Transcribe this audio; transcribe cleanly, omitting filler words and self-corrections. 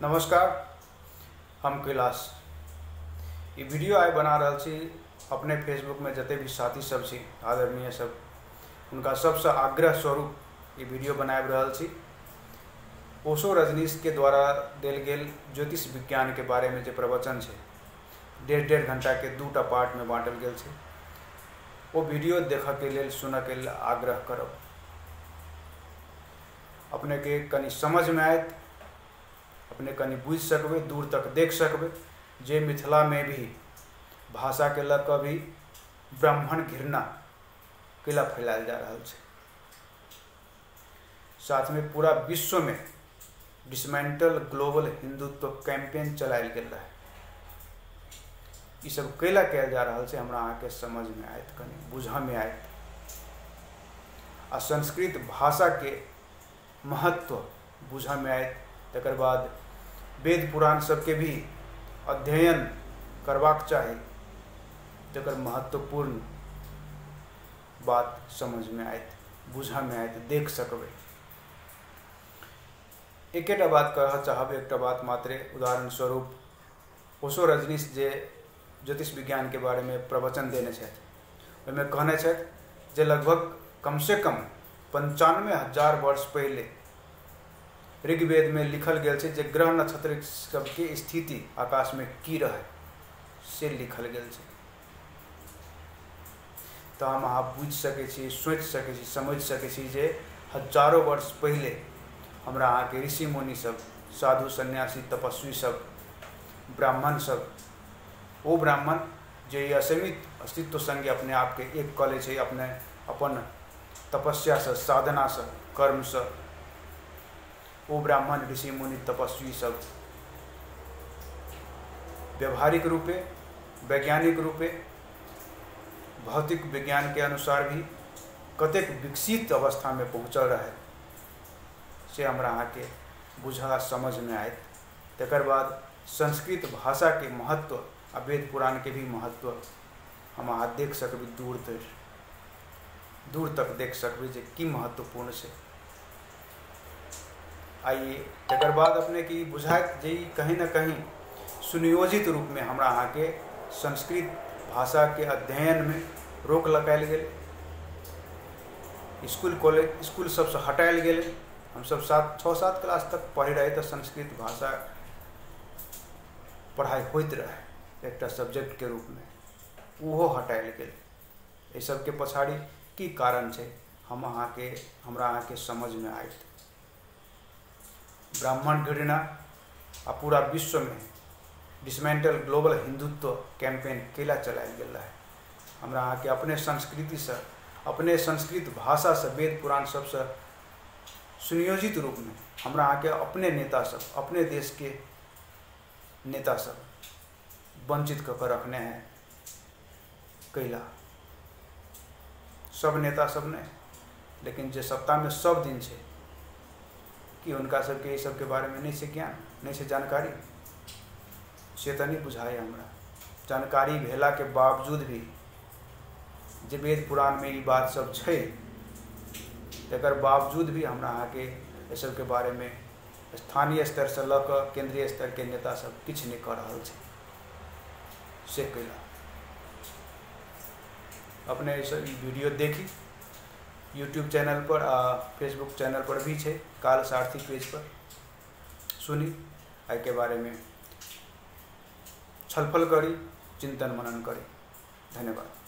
नमस्कार, हम कैलाश। ई वीडियो आइ बना रहल छी अपने फेसबुक में जते भी साथी सब छी, आदरणीय सब, हुनका सबसँ आग्रह स्वरूप ई वीडियो बनाबि रहल छी। ओशो रजनीश के द्वारा देल गेल ज्योतिष विज्ञान के बारे में जे प्रवचन छै, 1.5-1.5 घंटा के 2 पार्ट में बाँटल गेल छै, ओ वीडियो देखऽ के लेल, सुनऽ के लेल आग्रह करब। अपने के कनि समझ में आयत, अपने कनि बुझि सकबै, दूर तक देख सकबै जे मिथिला में भी भाषा के लऽ कऽ भी ब्राह्मण घृणा कैला फैलायल जा रहल छै। साथ में पूरा विश्व में डिसमेंटल ग्लोबल हिंदुत्व कैंपेन चलायल गेल रहे। ई सब कैला कयल जा रहल छै, हमरा अहाँके समझ में आयत, कनि बुझऽ में आयत। आ संस्कृत भाषा के महत्व बुझऽ में आयत। तकर बाद वेद पुराण सबके भी अध्ययन करबाक चाही, तकर महत्वपूर्ण बात समझ में आयत, बुझऽ में आयत, देख सकबै। एकेटा बात कहऽ चाहब, एकटा बात मात्रे। उदाहरण स्वरूप ओशो रजनीश जे ज्योतिष विज्ञान के बारे में प्रवचन देने छथि, ओहिमे कहने छथि जे लगभग कम से कम 95,000 वर्ष पहिले ऋग्वेद में लिखल गेल छै जे ग्रह नक्षत्र सबके स्थिति आकाश में की रहे, से लिखल गेल छै। तऽ हम अहाँ बुझि सकै छी, सोचि सकै छी, समझि सकै छी जे हजारों वर्ष पहिले हमरा अहाँके ऋषि मुनि सब, साधु सन्यासी तपस्वी सब, ब्राह्मण सब, ओ ब्राह्मण जे ई असीमित अस्तित्व संगे अपने आपके एक कऽ लै छै, अपने अपन तपस्यासँ, साधनासँ, कर्मसँ, ओ ब्राह्मण ऋषि मुनि तपस्वी सब व्यवहारिक रूपे, वैज्ञानिक रूपे, भौतिक विज्ञान के अनुसार भी कतेक विकसित अवस्था में पहुँचल रहे, से हमरा अहाँके बुझा समझ में आयत। तकर बाद संस्कृत भाषा के महत्व आ वेद पुराण के भी महत्व हम अहाँ देख सकबै, दूर तक देख सकबै जे की महत्वपूर्ण छै। आइए तकर बाद अपने के ई बुझायत जे ई कहीं ना कहीं सुनियोजित रूप में हमरा अहाँके संस्कृत भाषा के अध्ययन में रोक लगायल गेल, स्कूल कॉलेज स्कूल सबसँ हटायल गेल। हमसब 6-7 क्लास तक पढ़ै रहे तऽ संस्कृत भाषा पढ़ाइ होइत रहे एकटा सब्जेक्ट के रूप में, ओहो हटायल गेल। एहि सबके पछाड़ी की कारण छै, हम अहाँके, हमरा अहाँके समझ में आयत। ब्राह्मण घृणा आ पूरा विश्व में डिसमेंटल ग्लोबल हिंदुत्व कैंपेन कैला चलायल गेल रहे। हमरा अहाँके अपने संस्कृतिसँ, अपने संस्कृत भाषासँ, वेद पुराण सबसँ सुनियोजित रूप में हमरा अहाँके अपने नेता सब, अपने देश के नेता सब वंचित कऽ के रखने है कैला। सब नेता सब नहीं, लेकिन जे सत्ता में सब दिन छै कि हुनका सबके ई सबके बारे में नहीं छै ज्ञान, नहीं छै जानकारी, से तऽ नहीं बुझाइए हमरा। जानकारी भेला के बावजूद भी जे वेद पुराण में ई बात सब छै, तकर बावजूद भी हमरा अहाँके एहि सबके बारे में स्थानीय स्तरसँ लऽ कऽ केंद्रीय स्तर के नेता सब किछु नहि कऽ रहल छै, से कैला। अपने ई वीडियो देखी, यूट्यूब चैनल पर आ फेसबुक चैनल पर भी छै, काल सारथी पेज पर सुनी, एहिके बारे में छलफल करी, चिंतन मनन करी। धन्यवाद।